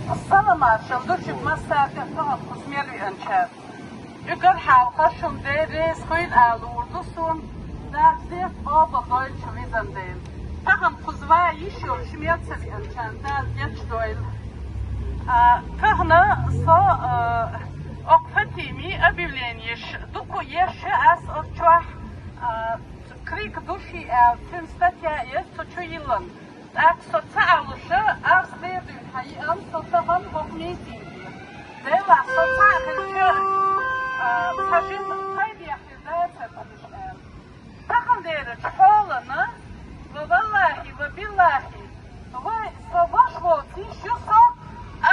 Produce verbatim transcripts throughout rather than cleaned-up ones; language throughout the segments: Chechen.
Салам-маршалла ду шуьга массаьрга, тахана кхуза мел веанчарна. Уггар хьалха шун Дела реза хуйла ала луур ду суна, Дала деррига къобал дойла шун визан Дела. Тахана кхуза ван йиш йолуш мел ца веанчарна Дала гечдойла. А, тахана со, а, окху Фатимин объявленеш дукха еш ю ас оцу чохь, а, крик души аьлла, цуьнан статья еза цу чу йиллина. ТӀаккха со ца Ӏалуш, Ӏалашдерг дуьйна хьан йиъна со тахана хӀокху митинге. Делахь, со цхьаъ хилча, а, сан жима пайдехь хир дацара хьуна аьлла. Тахана дерачу хьолана, ва валлахӀи, ва биллахӀи, вай, со ваша воцуш ю со,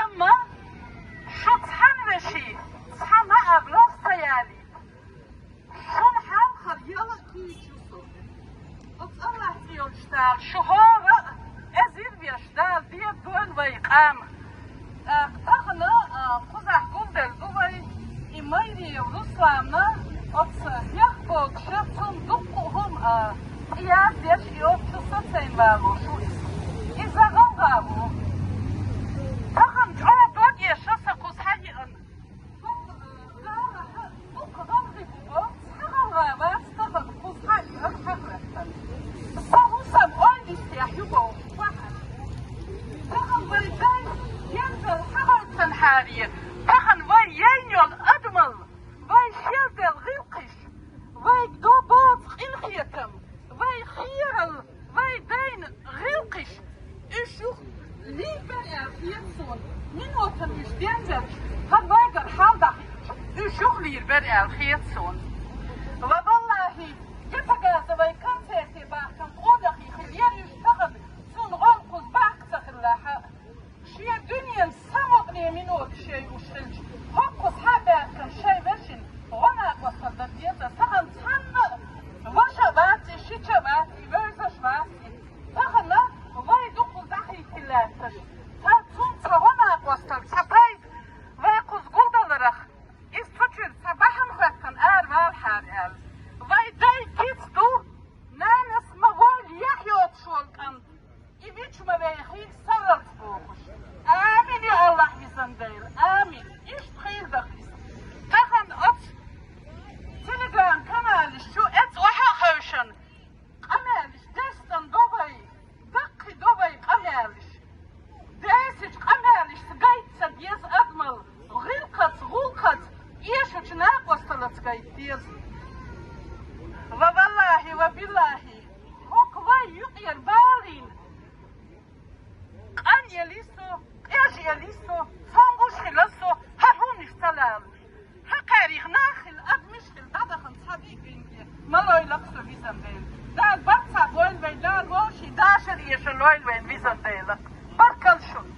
амма шу цхьана веший, цхьана а лар ца ялийта. Шуна хьалхара яла а кийча ю со. Оцу АллахӀ цӀе йолчу Дала шу хӀора а эзар веш, Дала дерг дойла вай къам. ТӀаккха тахана, а, кхузахь гулделла ду вай, и Майриев Русланна оцу нех бохуша цунна дуккха а хӀума, а, тӀеяздеш, и оцу чу сацийна валош ву иза. Иза гӀалгӀа ву. Тахана чӀогӀа дог эша сан кхуза хьан йиъна. Сан хӀусам ойла йистехь ю бохуш бахьана. Тахана вай дай янзал хьахойтанхьаре, тахана вай яйна йолу адамал, вай шелделла гӀиллакхаш, вай до боцу къинхетам, вай херал, вай дайна гӀиллакхаш, уьш юха лийр бара аьлла хета суна. Минотан уьш денделча, хӀара вайгара хьал дахийтича, уьш юха лийр бара аьлла хета суна. Ва валлахӀи, я тагаза вай концерте бахкан къонахий хилла яра уьш тахана, цунна гӀо кхуза бахка ца хилла хьан. Шен дуьненан самукъане миноташ шай уьш хилча, хӀокху схьа а баьхкина шайн вешин гӀо-накъосталла дан деза, тахана цхьанна а ваша а вац и, шича а вац и, вевзаш вац и. Тахана вай ду кхуза дӀахӀиттина лаьтташ. Ткъа цунна цхьа гӀо-накъосталла, цхьа пайда вай кхуза гулдаларах, иза цу чуьра цхьа бахьана хӀоьттина аравалахьара аьлла. Вай дай кица ду, нанас ма войла яхь йоцуш волу кӀант. И вича ма вехийла саллалц бохуш. Амин, я АллахӀ, визан Дела, амин. Иштта хийла даха иза. Тахана оцу телеграм-каналаш чу эцу охьа а хевшина, къамелаш, дестан до вай, даккхий до вай къамелаш. Десачу къамелашца гайта ца деза адамал, гӀиллакхаца, гӀуллакхаца, эшачу накъосталлаца гайта деза. Ва валлахӀи, ва биллахӀи, хӀокху вай юкъера балийна, къан елий со, къеж елий со, цомгуш хила со, хӀара хӀуманаш ца лалуш. ХӀокхаьрих нах хила, адамаш хила, дӀадахана цхьа биъ бинге ма лойла-кх со, визан Дела. Дала барт цхьаъ бойла вайн, Дала вовшийн дашар эшар лойла вайн, визан Дела. Баркалла шуна.